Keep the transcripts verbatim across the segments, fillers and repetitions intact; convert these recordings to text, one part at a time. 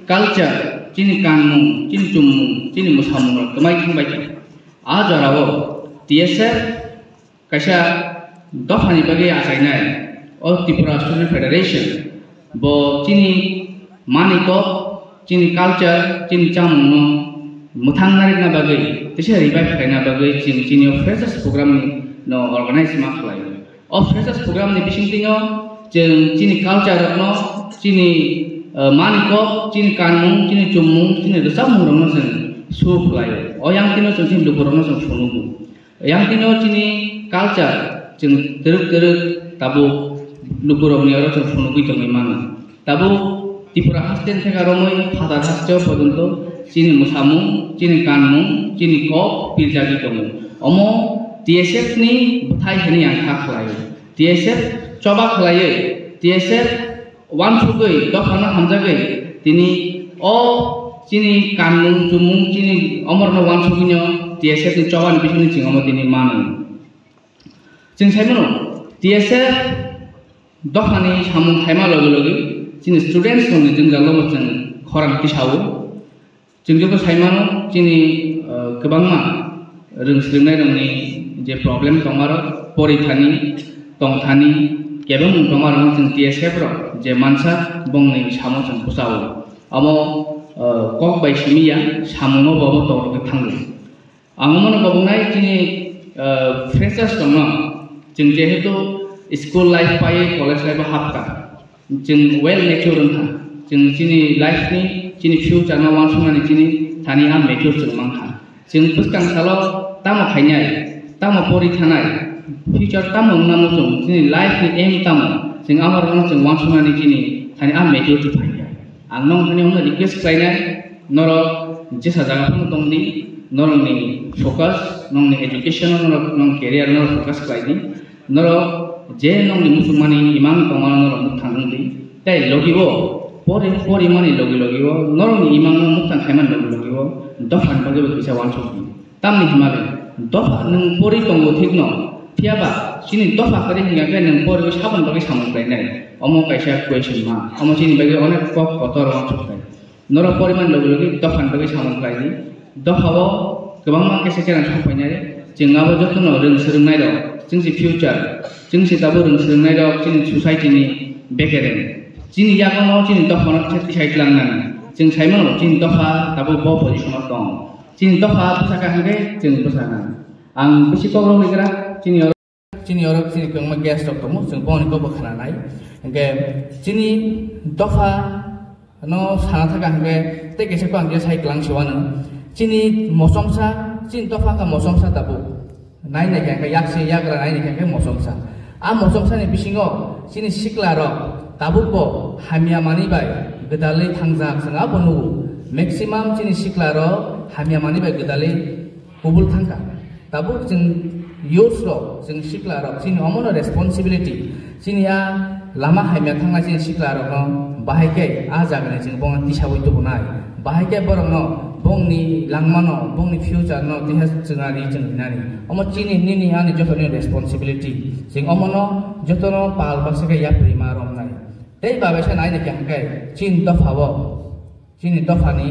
culture, chini kanmung, chini chummung, chini mwsamung rok kwmai thangbai kha. A jorao T S F kaisa dophani bagwi achainai o Tripura Student Federation, bo chini mani kok, chini culture, chini chamungno mwthang narikna bagwi, tisa revive khlaina bagwi chwng chini o freshers program ni no organize ma khlai. O freshers program ni bisingtwino chwng chini culture rokno, chini, eh, mani kok, chini kanmung, chini chummung, chini rwchapmung rokno chwng show khlaio. O yang tino chwng chini lukurokno chwng phunugo. Yang tino chini culture chwng twrwk twrwk tabuk lukurokni oro chwng phunugwi tongwi mano. Tabuk Tripura haste theka romwi phatar haste porjonto chini mwsamung, chini kanmung, chini kok pirjagwi tongo. Omo T S F ni bwthai hwnwi ang kha khlaio. T S F choba khlaiwi, T S F wansugwi, dophano hamjagwi, tini o chini kanmung, chumung, chini omorno wansugwino T S F ni chobani bisingtwi chwng omo tini mano. Chwng sai mano, T S F dophani samung khaima logi logi chini students rokni jwngjal no chwng khorang tisao. Chwng joto sai mano, chini, uh, kwbangma rwng swrwngnairokni je problem tongmarok, porithani, tongthani, kebengmung tongmarokno chwng T S F rok je mansa bongni samo chwng bwsao. Amo, uh, kok bai simi ya, samungno bo abo torogwi thango. Ang omono koboknai chini, ah, freshers rokno, chwng jehetu school life pai college life o hapkha, chwng well mature wngkha, chwng chini life ni, chini future no wansuknani chini thani a mature chwng mankha. Chwng bwskang salo tamo khainai, tamo pori thanai, future tamo wngna muchung, chini life ni aim tamo, chwng amorokno chwng wansuknani chini thani a maturity phaikha. Ang nong thani omono request khlainai, norok jesa jaga phano tongdi, norokni focus, nongni education, norok, nong career, norok focus khlaidi. Norok je nongni muchungmani imang tongmano norok mwthang wngdi. Tei logi o pori, porimani logi logi o, norokni imangno mwthang khaimani logi logi o, dophani bagwi bo kisa wansukdi. Tamni hwnba le, dopha nwng pori tongo thikno, phiyaba chini dopha kwrwi hwnkha khe nwng poriwi saboni bagwi samung khlainai? Omo kaisa question ma, omo chini bagwi onek kok kotor wansuknai. Norok porimani logi logi dophani bagwi samung khlaidi. Dophao kwbangma kesa kerang sokphainai. Chwng abo jotono rwng swrwngnairok, chwng se future, chwng se tabuk rwng swrwngnairok chini society ni bekereng. Chini yagono chini dophano kisa tisai tlangnani. Chwng saimano chini dopha tabuk bo position o tong. Chini dopha bwsakha hwnkhe chwng bwsakha. Ang bisi kok rok hwnkha chini oro, chini oro chini kwbangma guest rok tongo, chwng boni kokbo khwnanai. Hwnkhe chini dopha no sana thaka hwnkhe tei kaisa ko ang sai tlang siwano. Chini mosomsa, chini dopha kha mosomsa tabuk. Nai nai khe hwnkhe yaksi yagra nai nai khe hwnkhe mosomsa. A mosomsa ni bisingo chini sikla rok tabuk bo hamya mani bai gwdalwi thangjak chwng abo nugo. Maximum chini sikla rok hamya mani bai gwdalwi kubul thangkha. Tabuk chwng youths rok, chwng sikla rok, chini omono responsibility, chini a lama hamya thangnai chini sikla rokno bahai khe a jagani chwng bongno tisawi tubunai, bahai khe borokno bongni langmano, bongni future no teha chwngnani chwng rinani. Omo chini nini ani jotoni responsibility. Chwng omono jotono pal baksa khe yapri ma romnai. Tei babaisa nai nai khe hwnkhe chini dophao. Chini dophani,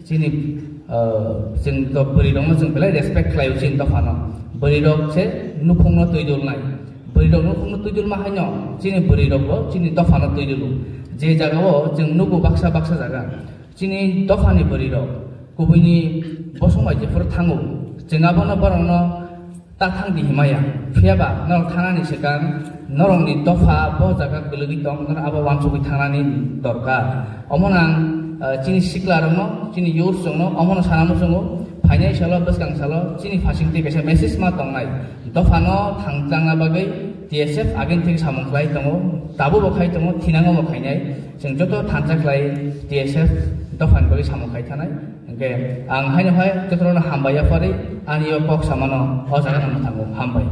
chini, ah, chwng to bwrwi rokno chwng belai respect khlaio chini dophano. Bwrwi rok se nukhungno twi dulnai. Bwrwi rok nukhungno twi dulma haino chini bwrwi rokbo chini dophano twi dulu. Je jagao chwng nugo baksa baksa jaga. Chini dophani bwrwi rok kubuini bosong bai jephuru thango. Chwng abono borokno ta thang di himaya. Phiya ba norok thanani swkang norokni dopha bo jaga kwlwgwi tong, norok abo wansugwi thangnani dorkar. Omo nang, ah, chini sikla rokno, chini youth rokno omono sana muchungo, phainai salo, bwskang salo chini phasing twi kaisa message ma tongnai. Dophano thangchangna bagwi T S F agin thik samung khlai tongo, tabuk bo khai tongo, thinango bo khainai. Chwng joto thansa khlai T S F dophani bagwi samung khai thanai. Hwnkhe ang haino hai jotono hambai yapharwi ani o kok samano o jaga no mwthango. Hambai.